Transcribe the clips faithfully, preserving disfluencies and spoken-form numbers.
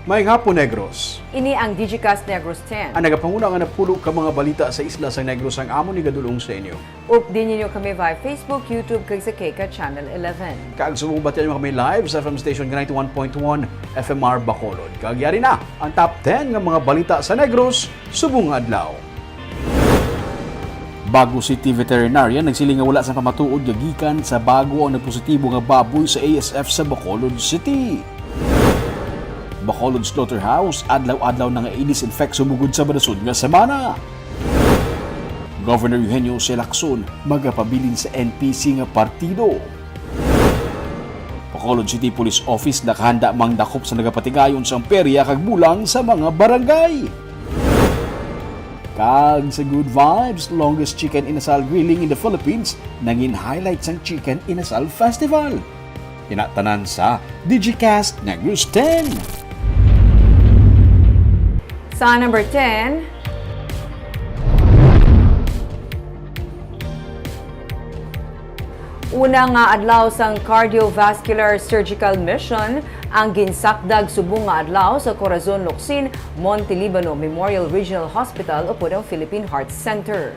Maayong hapon, Negros. Ini ang Digicast Negros ten. Ang nagapanguna nga napulo ka mga balita sa isla sa Negros ang amon igadul-ong sa inyo. Updi ninyo kami via Facebook, YouTube, kag sa Keka Channel eleven. Kag subong batian mo kami live sa F M station nga ninety-one point one F M R Bacolod. Kag yari na ang top ten nga mga balita sa Negros subong nga adlaw. Bago City Veterinarian nagsiling nga wala sang pamatuod nga gikan sa bago ang nagpositibo nga baboy sa A S F sa Bacolod City. Bacolod Slaughterhouse, adlaw-adlaw na nga i-disinfect sumugod sa masunod nga semana. Governor Eugenio Jose Lacson magapabilin sa N P C nga partido. Bacolod City Police Office nakahanda mangdakop sa nagapatigayon sang perya kag bulang sa mga barangay. Kag sa Good Vibes, longest chicken inasal grilling in the Philippines, nangin highlight sang Chicken Inasal Festival. Ina tanan sa Digicast Negros ten. Sa number ten, una nga adlaw sang cardiovascular surgical mission ang ginsakdag subong nga adlaw sa Corazon Locsin, Monte Libano Memorial Regional Hospital upod ang Philippine Heart Center.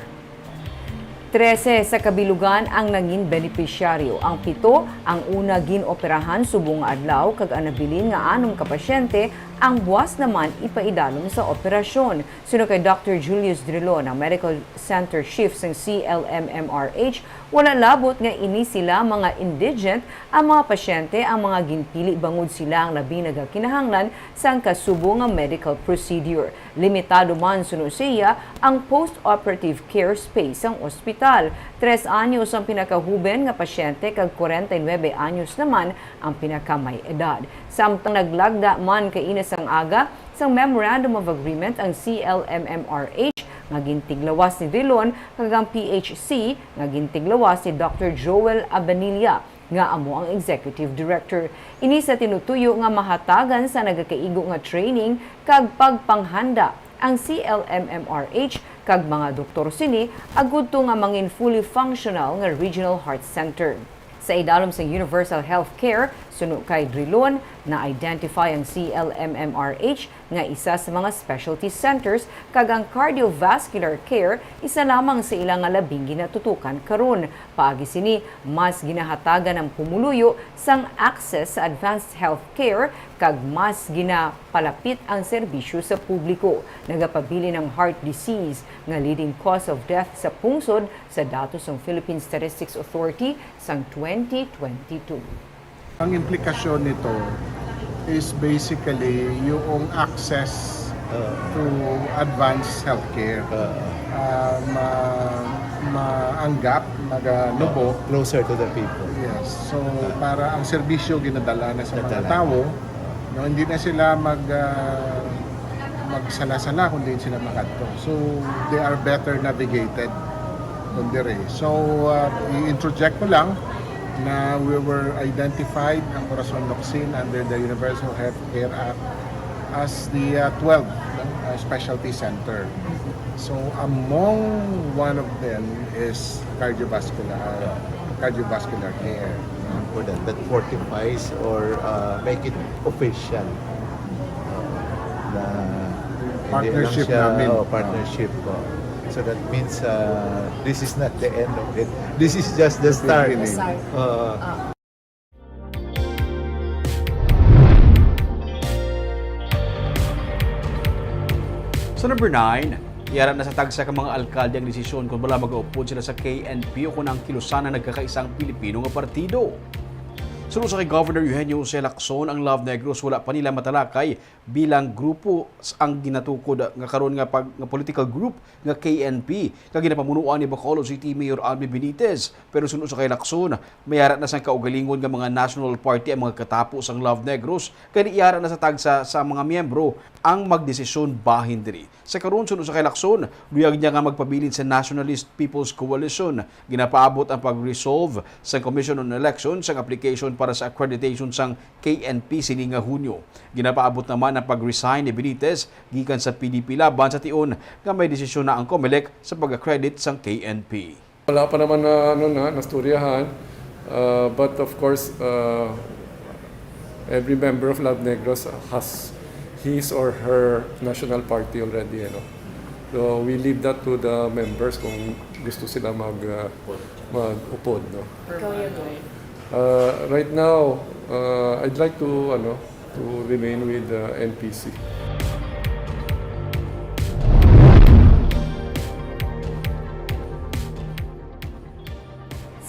Trese sa kabilugan ang nangin benepisyaryo. Ang pito ang una gin-operahan subong nga adlaw, kag ang nabilin nga anom ka pasyente ang buas naman ipaidalom sa operasyon. Suno kay Doctor Julius Drilon, ang Medical Center Chief sang C L M M R H, wala labot nga ini sila mga indigent ang mga pasyente ang mga ginpili bangod sila ang labi nagakinahanglan sang kasubo nga medical procedure. Limitado man, suno siya, ang post-operative care space sang ospital. Tres anyos ang pinakahuben nga pasyente kag kwarenta y nuebe anyos naman ang pinakamay edad. Samtang naglagda man kaina sang aga sang Memorandum of Agreement ang C L M M R H nga gintiglawas ni Drilon kag ang P H C nga gintiglawas ni Doctor Joel Abanilla, nga amo ang executive director. Ini sa tinutuyo nga mahatagan sa nagakaigo nga training kag pagpanghanda ang C L M M R H kag mga doktor sini agud to nga mangin fully functional nga regional heart center. Sa idalom sang universal health care, suno kay Drilon, na-identify ang C L M M R H nga isa sa mga specialty centers, kag ang cardiovascular care isa lamang sa ila nga labing ginatutukan karon. Paagi sini, mas ginahatagan ang pumuluyo sang access sa advanced health care kag mas ginapalapit ang serbisyo sa publiko. Nagapabilin ang heart disease nga leading cause of death sa pungsod sa datos sang Philippine Statistics Authority sang twenty twenty-two. Ang implikasyon nito is basically yung access Uh, to advanced healthcare. Uh, Ah, ma-, ma-, ang gap, maganubo. Closer to the people. Yes. So, para ang serbisyo ginadala na sa mga Nadala. Tao, no, hindi na sila mag, ah, magsala-sala kung diin sila makadto. So, they are better navigated kung dire. So, ah, i-interject ko lang na we were identified ang Corazon Locsin under the Universal Health Care Act as the, uh, twelve, no, uh, specialty center. So, among one of them is cardiovascular, cardiovascular care. For that, that fortifies or, uh, make it official. Uh, na hindi lang Partnership siya, namin. Oh, partnership, oh. So that means, uh, this is not the end of it. This is just the start. Beginning. Start. Uh, Ah. Sa number nine, iyara na sa tagsa ka mga alkalde ang desisyon kung bala mag-upod sila sa K N P o kung ang kilusanan nagkakaisa ang Pilipino nga partido. Suno sa kay Governor Eugenio Jose Lacson, ang Love Negros wala pa nila matalakay bilang grupo s-, ang ginatukod nga karon nga pag-, nga political group nga K N P, nga ginapamunuan ni Bacolod City Mayor Almi Benitez. Pero suno sa kay Lacson, mayara na sang kaugalingon nga mga national party ang mga katapo sang Love Negros, kay iyara na sa tagsa sa mga miyembro ang magdesisyon bahin diri. Sa karon, suno sa kay Lacson, luyag niya nga magpabilin sa Nationalist People's Coalition. Ginapaabot ang pag-resolve sa Commission on Elections sang application para sa accreditation sang K N P sini nga Hunyo. Ginapaabot naman ang pag-resign ni Benitez gikan sa P D P laban sa tion nga may desisyon na ang Comelec sa pag-accredit sang K N P. Wala pa naman na, ano na, nastoryahan. Uh, but of course, uh, every member of Love Negros has his or her national party already, ano. So we leave that to the members kung gusto sila mag, uh, mag-upod, no. Ikaw, Yagoy. Uh, right now, uh, I'd like to, ano, to remain with the N P C.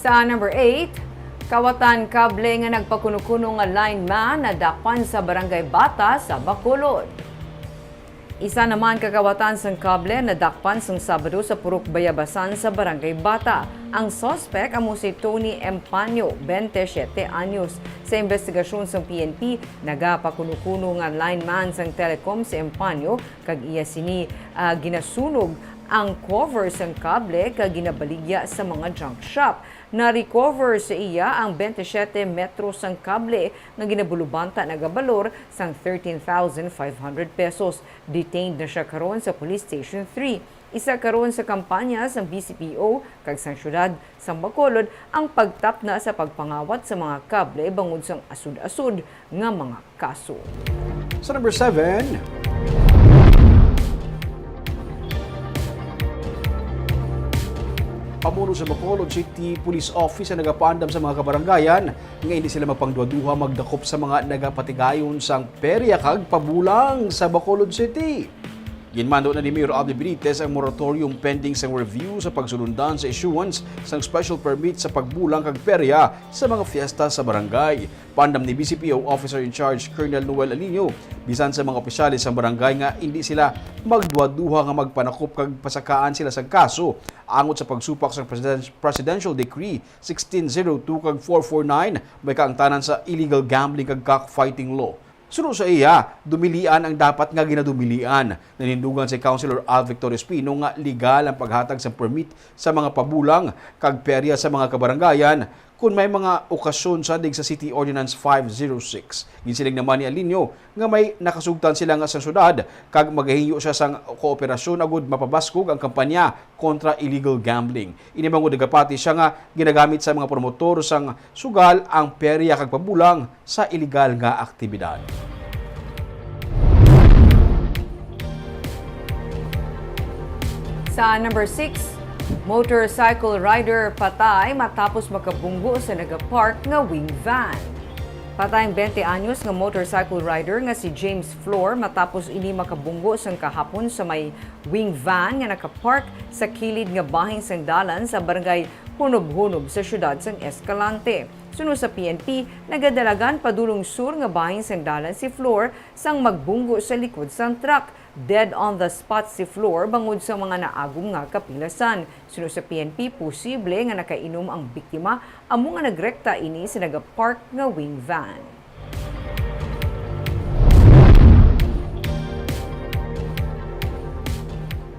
Sa number eight, kawatan kable nga nagpakuno-kuno nga lineman nadakpan sa Barangay Bata sa Bacolod. Isa naman ka kawatan sang kable nadakpan sang Sabado sa Purok Bayabasan sa Barangay Bata. Ang suspek amo si Tony Empaño, twenty-seven anyos. Sa investigasyon sang P N P, nagapakuno-kuno nga lineman sang Telecom si Empaño kag iya sini, ah, ginasunog ang cover sang kable kag ginabaligya sa mga junk shop. Na-recover sa iya ang twenty-seven metro sang kable nga ginabulubanta nagabalor sang thirteen thousand five hundred pesos. Detained na siya karon sa Police Station three. Isa karon sa kampanya sang B C P O kag sang siyudad sang Bacolod ang pagtapna sa pagpangawat sa mga kable bangod sang asod-asod nga mga kaso. Sa number seven, pamuno sa Bacolod City Police Office ang nagapaandam sa mga kabarangayan nga hindi sila magpangduha-duha magdakop sa mga nagapatigayon sang perya kag pabulang sa Bacolod City. Ginmando na ni Mayor Abby Benitez ang moratorium pending sang review sa pagsulundan sa issuance sang special permit sa pagbulang kag perya sa mga fiesta sa barangay. Paandam ni B C P O Officer in Charge Colonel Noel Aliño, bisan sa mga opisyales sang barangay nga indi sila magduha-duha nga magpanakop kag pasakaan sila sang kaso angot sa pagsupak sang Presiden-, Presidential Decree sixteen zero two kag four four nine, may kaangtanan sa illegal gambling kag cockfighting law. Suno sa iya, dumilian ang dapat nga ginadumilian. Nanindugan si Councilor Alvictor Espino nga legal ang paghatag sang permit sa mga pabulang kag perya sa mga kabarangayan kon may mga okasyon sa dig sa City Ordinance five zero six. Ginsiling naman ni Aliño nga may nakasugtan sila nga sa syudad kag magahinyo siya sang kooperasyon agud mapabaskog ang kampanya kontra illegal gambling. Ini bangod nagapati siya nga ginagamit sa mga promotor sang sugal ang perya kag pabulang sa iligal nga aktibidad. Sa number six, motorcycle rider patay matapos makabunggo sa nagapark nga wing van. Patay ang twenty anyos nga motorcycle rider nga si James Flor matapos ini makabunggo sang kahapon sa may wing van nga nakapark sa kilid nga bahin sang dalan sa barangay Hunob-Hunob sa siyudad sang Escalante. Suno sa P N P, nagadalagan padulong sur nga bahin sang dalan si Flor sang magbunggo sa likod sang truck. Dead on the spot si Flor bangod sa mga naagom nga kapilasan. Suno sa P N P, posible nga nakainom ang biktima, amo nga nagrekta ini sa nagapark nga wing van.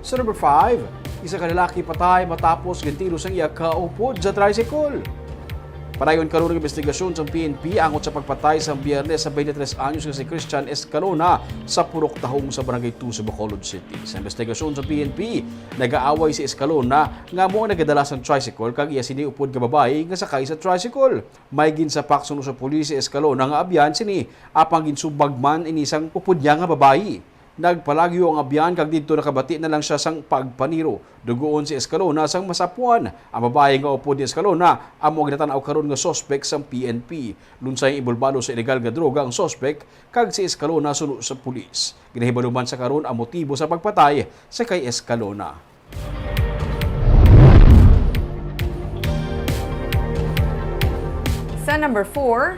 Sa number five, isa ka lalaki patay matapos gintiro sang iya kaupod sa tricycle. Padayon karon ang investigasyon sang P N P angot sa pagpatay sa Biyernes sa twenty-three anyos nga si Christian Escalona sa Purok Tahong sa Barangay two sa Bacolod City. Sa investigasyon sa P N P, nagaaway si Escalona nga amo ang nagadala sang tricycle kag iya sini upod nga babayi nga sakay sa tricycle. May ginsapak suno sa pulis si Escalona nga abyan sini, apang ginsubag man ini sang upod niya nga babayi. Nagpalagyo ang abyan kag didto nakabati na lang siya sang pagpaniro. Dugoon si Escalona sang masapuan. Ang babayi nga upod ni Escalona amo ang ginatan-aw karon nga suspek sang P N P. Lunsay ibulbalo sa ilegal nga droga ang suspek kag si Escalona suno sa pulis. Ginahibalo man sa karon ang motibo sa pagpatay sa kay Escalona. Sa number four,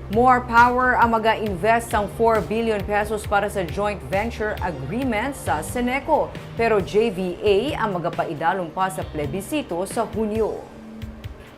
More Power ang maga-invest sang four billion pesos para sa joint venture agreement sa Ceneco, pero J V A ang magapaidalom pa sa plebisito sa Hunyo.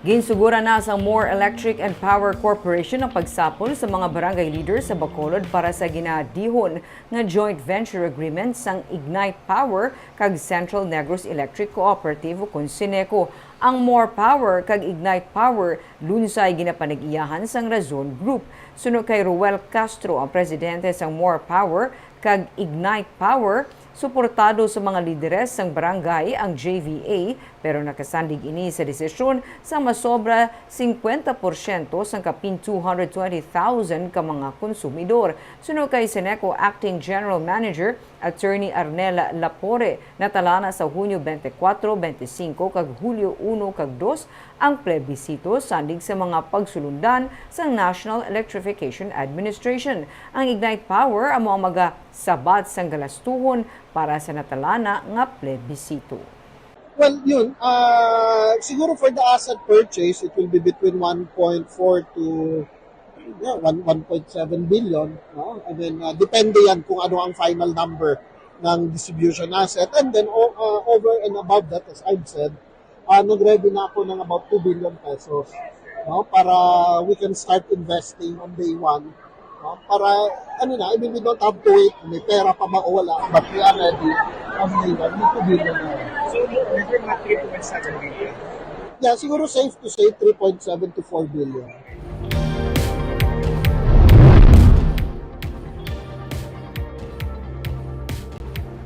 Ginsuguran na sang More Electric and Power Corporation ang pagsapol sa mga barangay leaders sa Bacolod para sa ginadihon nga joint venture agreement sang Ignite Power kag Central Negros Electric Cooperative ukon Ceneco. Ang More Power kag Ignite Power lunsay ginapanag-iyahan sang Razon Group. Suno kay Roel Castro, ang presidente sang More Power kag Ignite Power, Suportado sa mga lideres sang barangay ang J V A, pero nakasandig ini sa desisyon sa masobra singkwenta porsyento sang kapin two hundred twenty thousand ka mga konsumidor. Suno kay Seneco Acting General Manager Attorney Arnel Lapore, natalana sa Hunyo twenty-four, twenty-five kag Hulyo uno kag dos ang plebisito sandig sa mga pagsulundan sang National Electrification Administration. Ang Ignite Power amo ang magasabat sang galastuhon para sa natalana nga plebisito. Well, yun. Uh, siguro for the asset purchase, it will be between one point four to yeah, one, one point seven billion. No? And then, uh, depende yan kung ano ang final number ng distribution asset. And then, o- uh, over and above that, as I've said, uh, nag-ready na ako ng about two billion pesos, no? Para we can start investing on day one. No? Para, ano na, I mean, we don't have to wait kung may pera pa ba o wala, but we are ready on day one. May two billion na. So, over mga three point seven billion. Yeah, siguro safe to say three point seven to four billion.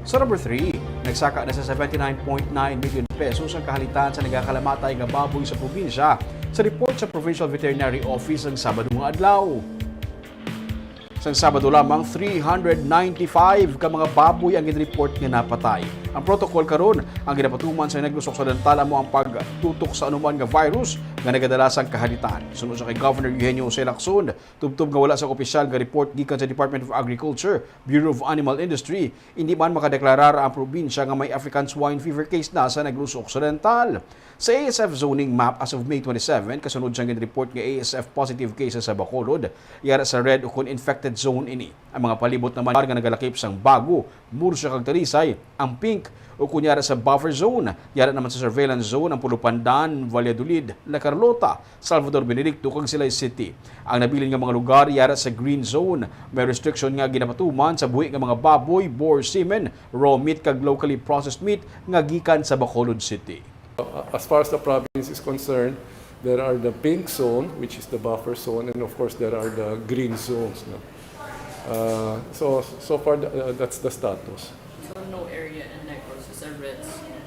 Sa number three, nagsaka na sa seventy-nine point nine million pesos ang kahalitan sa nagakalamatay nga baboy sa probinsya sa report sa Provincial Veterinary Office sang Sabado nga adlaw. Sang Sabado lamang, three hundred ninety-five ka mga baboy ang ginreport nga napatay. Ang protocol karon, ang ginapatuman sa Negros Occidental amo ang pagtutok sa anuman nga virus nga nagadala sang kahalitan. Suno sa kay Governor Eugenio Jose Lacson, tubtob nga wala sang opisyal nga report gikan sa Department of Agriculture, Bureau of Animal Industry, indi man makadeklarar ang probinsya nga may African Swine Fever case na sa Negros Occidental. Sa A S F zoning map as of May twenty-seven, kasunod sang ginreport nga A S F positive cases sa Bacolod, yara sa red ukon infected zone ini. Ang mga palibot naman nga nagalakip sang Bago, Murcia kag Talisay, ang pink, ukon yara sa buffer zone, yara naman sa surveillance zone ang Pulupandan, Valladolid, La Carlota, Salvador Benedicto kag Silay City. Ang nabilin nga mga lugar yara sa green zone. May restriction nga ginapatuman sa buhi nga mga baboy, boar semen, raw meat kag locally processed meat nga gikan sa Bacolod City. As far as the province is concerned, there are the pink zone, which is the buffer zone, and of course there are the green zones. No? Uh, so so far th- uh, that's the status. So no area in Negros is a red zone.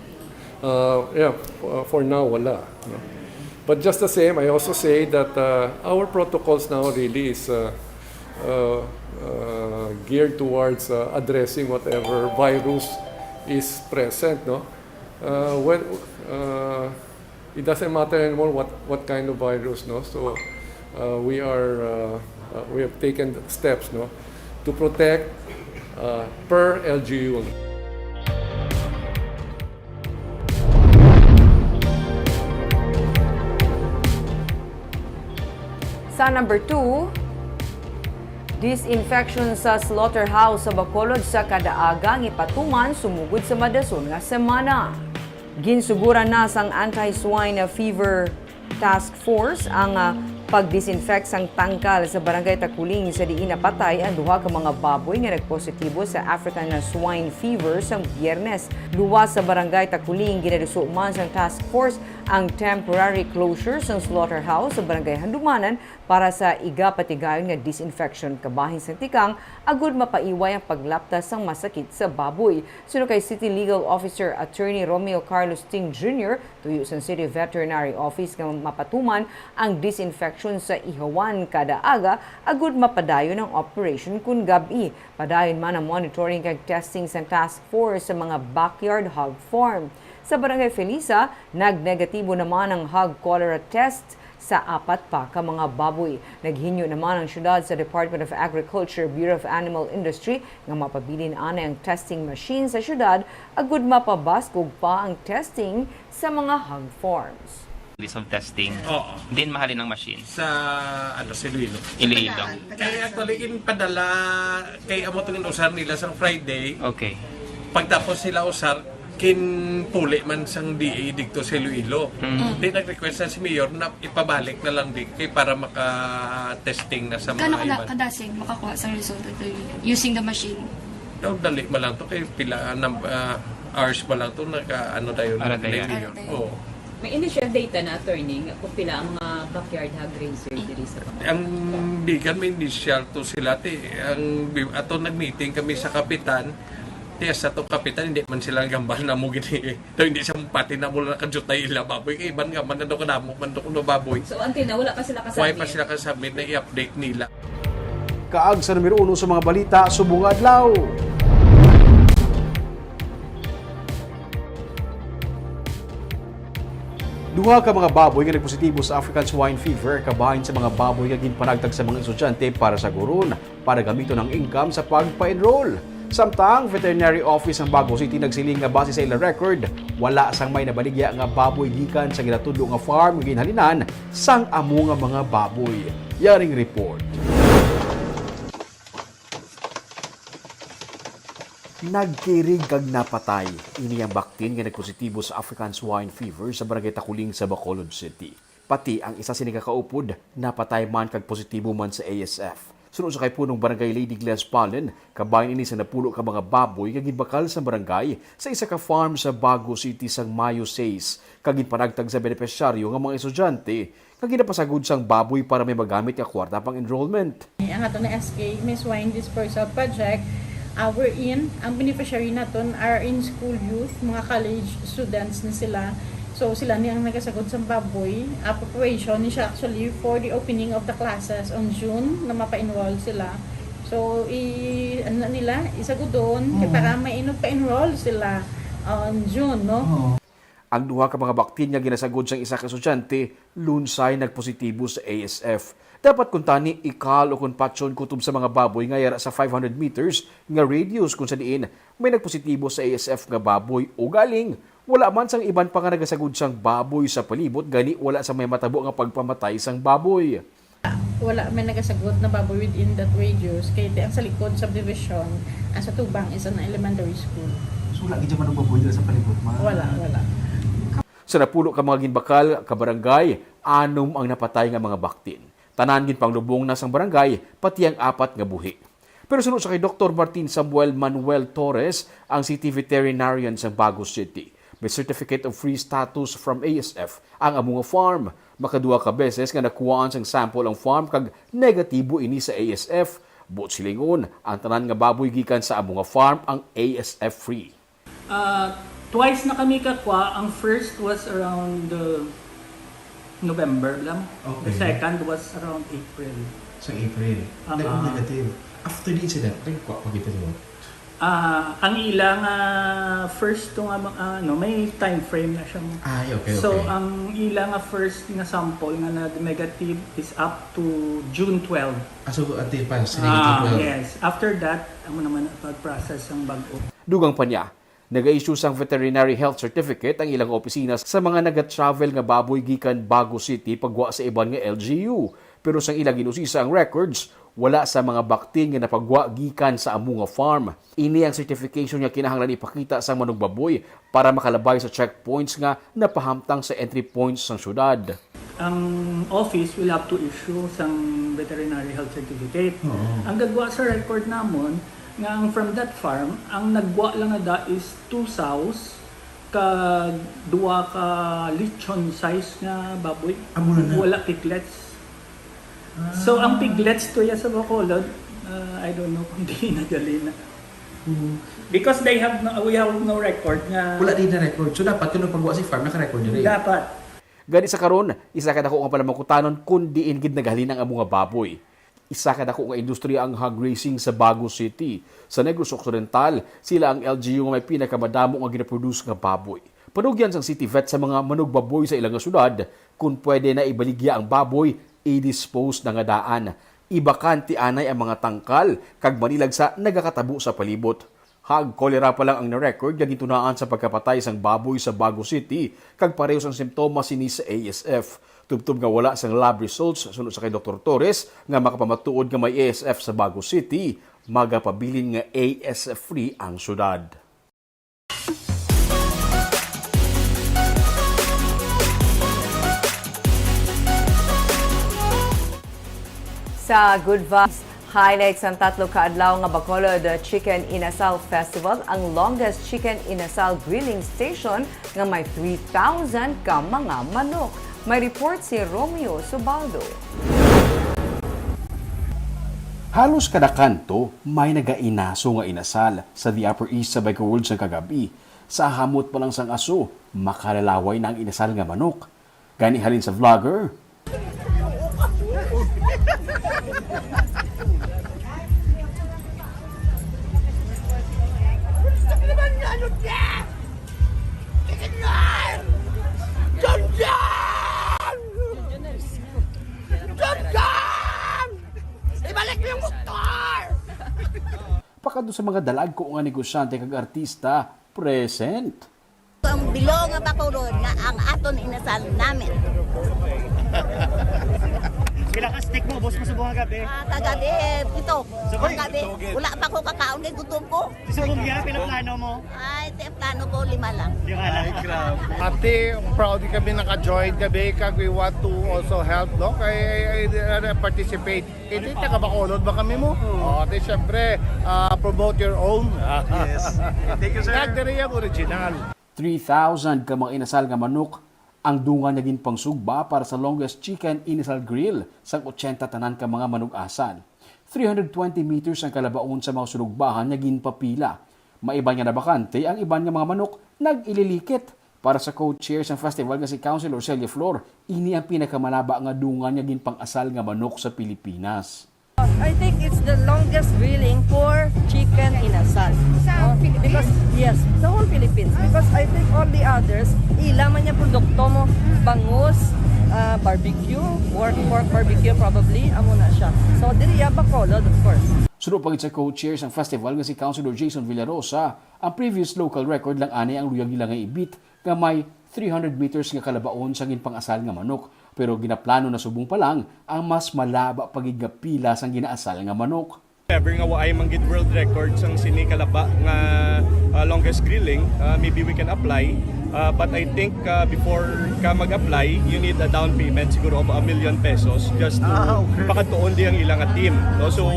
Uh, yeah, for, for now, wala. No? But just the same, I also say that uh, our protocols now really is uh, uh, uh, geared towards uh, addressing whatever virus is present. No, uh, well, uh, it doesn't matter anymore what what kind of virus. No, so uh, we are uh, uh, we have taken steps. No, to protect uh, per L G U. Sa number two, disinfection sa slaughterhouse sa Bacolod sa kada aga ang ipatuman sumugod sa madason nga semana. Ginsuguran na sang Anti-Swine Fever Task Force ang ah, pag-disinfect sang tangkal sa Barangay Takuling sa diin napatay ang duha ka mga baboy nga nagpositibo sa African Swine Fever sang Biyernes. Luwas sa Barangay Takuling, ginaduso man sang task force ang temporary closure sang slaughterhouse sa Barangay Handumanan para sa igapatigayon nga disinfection kabahin sang tikang agud mapaiway ang paglapta sang masakit sa baboy. Suno kay City Legal Officer Attorney Romeo Carlos Ting Junior, tuyo sang City Veterinary Office nga mapatuman ang disinfection sa ihawan kada aga agud mapadayon ang operation kun gab-i. Padayon man ang monitoring kag testing sang task force sa mga backyard hog farm. Sa Barangay Felisa, nagnegatibo naman ang hog cholera test sa apat pa ka mga baboy. Naghinyo naman ang syudad sa Department of Agriculture, Bureau of Animal Industry nga mapabilin anay ang testing machine sa syudad agud mapabaskog pa ang testing sa mga hog farms. List of testing. Oo. Din mahalin ang machine. Sa ano, sa Iloilo. Iloilo. Kaya actually, in padala, kay amo itong inusar nila sa Friday, Okay. pagtapos nila usar, kinpuli man sang D A dito sa Iloilo. Mm. Di nag-request na si Mayor na ipabalik na lang di kay para maka-testing na sa mga Gano'n ka na iban. Kadasig makakuha sa result ito using the machine? Daw dali man lang to kay pila nam, ah, hours pa lang to naka ano tayo Ano na tayo? Mayor. Ano tayo? Oo. May initial data na, attorney, nga kung pila ang mga backyard hog raiser diri sa Pangasinan? Ang bigan may initial to sila ti ang bi- ato nag-meeting kami sa kapitan Tiya sa to kapitan, hindi man sila gambal na mo gini. Daw hindi siya pati na mo lang nakajutay ila baboy. Kay iban nga man na daw kadamo man daw kuno baboy. So, until na, wala pa sila Why pa kasabit? Sila kasabit na i-update nila? Kaag sa numero uno sa mga balita subong nga adlaw. Duha ka mga baboy nga nagpositibo sa African Swine Fever kabahin sa mga baboy nga ginpanagtag sa mga estudyante para sa guron, para gamiton ang income sa pagpa-enroll. Samtang veterinary office sang Bago City nagsiling nga base sa ila record, wala sang may nabaligya nga baboy gikan sa ginatudlo nga farm nga ginhalinan sang amo nga mga baboy. Yaring report. Nagkirig kag napatay ini ang baktin nga nagpositibo sa African Swine Fever sa Barangay Takuling sa Bacolod City. Pati ang isa sini ka kaupod napatay man kag positibo man sa A S F. Suno sa kay punong barangay Lady Glenn Spalin, kabahin ini sa napulo ka mga baboy nga ginbakal sa barangay sa isa ka farm sa Bago City sang Mayo sais, kag ginpanagtag sa benepisyaryo nga mga estudyante nga ginapasagod sang baboy para may magamit nga kwarta pang enrollment. Ang ato na S K, may Swine Dispersal Project, uh, wherein ang beneficiary naton are in school youth, mga college students na sila. So, sila ni ang nagasagod sa baboy. Appropriation ni siya actually for the opening of the classes on June na mapa-enroll sila. So, i-, ano na nila, isagudon, kay Oo. Para may inog pa-enroll sila on June, no? Oo. Ang duha ka mga baktin nga ginasagod sang isa ka estudyante, lunsay nagpositibo sa A S F. Dapat kuntani ikal o kon patyon kutob sa mga baboy nga yara sa five hundred meters nga radius kung sa diin may nagpositibo sa A S F nga baboy. Ugaling, wala man sang iban pa nga nagasagod sang baboy sa palibot, gani wala sa may matabo nga pagpamatay sang baboy. Wala may nagasagot na baboy within that radius, kay ti ang sa likod subdivision, ang sa tubang is an elementary school. So, wala gid man baboy dira sa palibot, ma? Wala, wala. Sa napulo ka mga ginbakal ka barangay, anom ang napatay nga mga baktin. Tanan ginpanglubong na sang barangay, pati ang apat nga buhi. Pero suno sa kay Doktor Martin Samuel Manuel Torres, ang city veterinarian sang Bago City, may Certificate of Free status from A S F ang amo nga farm. Makaduha ka beses nga nakuhaan sang sample ang farm kag negatibo ini sa A S F. Buot silingon, ang tanan nga baboy gikan sa amo nga farm ang A S F free. Ah, twice na kami kakwa. Ang first was around, uh, November lang. The Okay. Second was around April. Sa April. Ah, Nag-, ah. Negative. After the incident, nagkwa pa kita doon? Ah, ang ila nga first to nga ma-, ano, may time frame na siya. Ay, okay, So, okay. Ang ila nga first nga sample nga nag-negative is up to June twelve. Ah, so, until pa, sa Ah, negative twelve. Yes. After that, amo naman ang pag-process ang bag-o. Dugang pa niya, naga-issue sang veterinary health certificate ang ilang opisina sa mga naga-travel nga baboy gikan Bago City pagwa sa iban nga L G U. Pero sang ila ginusisa ang records, wala sa mga baktin nga napagwa gikan sa amo nga farm. Ini ang certification nga kinahanglan ipakita sang manugbaboy para makalabay sa checkpoints nga napahamtang sa entry points sang syudad. Ang office will have to issue sang veterinary health certificate. Oo. Ang gagwa sa record namon nga ang from that farm, ang nagwa lang na da is two sows kag duwa ka lechon size nga baboy. Amo na na. Wala piglets. Ah. So, ang piglets to ya sa Bacolod, uh, I don't know kung di nagali na. Mm. Because they have no, we have no record nga Wala din na record. So, dapat kung nagpagwa si farm, naka-record diri. Dapat. Gani sa karon, isa ka dako nga panamangkutanon kung diin gid naghalin ang amo nga baboy. Isa ka dako nga industriya ang hog raising sa Bago City. Sa Negros Occidental, sila ang L G U nga may pinakamadamo nga ginaproduce nga baboy. Panugyan sang City Vet sa mga manugbaboy sa ila nga syudad, kung pwede na ibaligya ang baboy, i-dispose na nga daan. Ibakante anay ang mga tangkal, kag manilag sa nagakatabo sa palibot. Hog cholera pa lang ang na-record nga gintunaan sa pagkapatay sang baboy sa Bago City, kag pareho sang simptomas sini sa A S F. Tubtob nga wala sang lab results, suno sa kay Doktor Torres, nga makapamatuod nga may A S F sa Bago City, magapabilin nga A S F free ang syudad. Sa Good Vibes, highlight sang tatlo ka adlaw nga Bacolod Chicken Inasal Festival, ang longest chicken inasal grilling station nga may three thousand ka mga manok. May report si Romeo Subaldo. Halos kada kanto may nagainaso nga inasal sa The Upper East sa Bicol World sang kagabi. Sa hamot pa lang sang aso, makalalaway na ang inasal nga manok. Gani halin sa vlogger. John John! John John! Ibalik mo yung motor! Pakadto sa mga dalagko nga negosyante kag artista, present. Ang bilo nga Bacolod nga ang aton inasal namin. Pila ka stick mo, boss, mo subong nga gabi? Ah, kagabi, pito. Subong? Kagabi, wala pa ko kakaon kay gutom ko. Subong ya, pila plano mo? Ay, te, plano ko, lima lang. Di ba lang? Ay, grabe. Ate, proud kami naka-join kami kag we want to also help, no? Kay, ay, ay, ay, participate. Hindi, taga Bacolod ba kami mo? Oo. Oh, ate, syempre, ah, promote your own. Yes. Thank you, sir. Kag diri ang original. Three thousand ka mga inasal nga manok ang dungan nga ginpangsugba para sa longest chicken inasal grill sang ochenta tanan ka mga manug-asan. Three hundred twenty meters ang kalabaon sa mga sulugbahan nga ginpapila. Maiban nga nabakante ang iban nga mga manok nag-ililikit. Para sa co-chair sang festival nga si Councilor Celia Flor, ini ang pinakamalaba nga dungan nga ginpang-asal nga manok sa Pilipinas. I think it's the longest grilling for chicken inasal. Sa Philippines? Because, yes, sa whole Philippines. Because I think all the others, ila man yung produkto mo, bangus, ah, barbecue, pork, pork barbecue probably, amo na siya. So, diri ya Bacolod, of course. Suno pa gid sa co-chair sang festival nga si Councilor Jason Villarosa, ang previous local record lang anay ang luyag nila nga ibit nga may three hundred meters nga kalabaon sang ginpang-asal nga manok, pero ginaplano na subong pa lang ang mas malaba pa gid nga pila sang ginaasal nga manok. Ever nga waay man gid world record sang sini kalaba nga, ah, longest grilling, ah, maybe we can apply. Ah, but I think, ah, before ka mag-apply, you need a down payment siguro of a million pesos just to Ah, okay. pakadtuon di ang ilang team. No? So,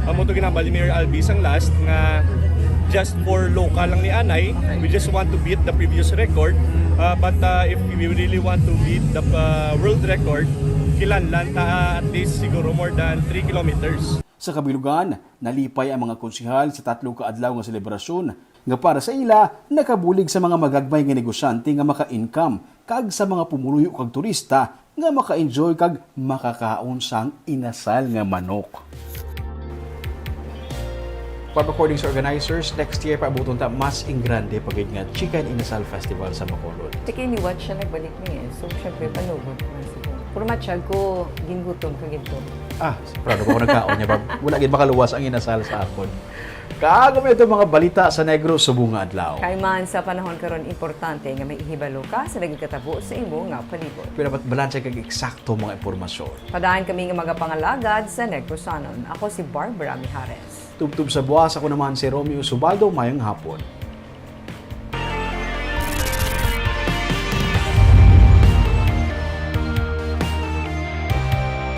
amo to ginhambal ni Mayor Albi sang last nga just for local lang ni anay, we just want to beat the previous record. Ah, but, ah, if we really want to beat the, ah, world record, kinahanglan ta at least siguro more than three kilometers. Sa kabilugan, nalipay ang mga konsehal sa tatlo ka adlaw nga selebrasyon nga para sa ila nakabulig sa mga magagmay nga negosyante nga maka-income kag sa mga pumuluyo kag turista nga maka-enjoy kag makakaon sang inasal nga manok. But according sa organizers, next year paabuton ta mas ingrande pa gid nga Chicken Inasal Festival sa Bacolod. Sige, ni-watch siya nagbalik ni eh. So, syempre, panugot na siguro. Pero matsyag ko, gingutom ka gid ko. Ah, sigurado ko nagkaon niya, Barb. Wala gid makaluwas ang inasal sa akon. Kag amo ito mga balita sa Negros subong nga adlaw. Kay man sa panahon karon, importante nga may ihibalo ka sa nagkatabo sa imo nga palibot. Pero dapat balanse kag eksakto mga impormasyon. Padayon kami nga mga pangalagad sa Negrosanon. Ako si Barbara Mijares. Tubtob sa buwas, ako naman si Romeo Subaldo. Mayong hapon.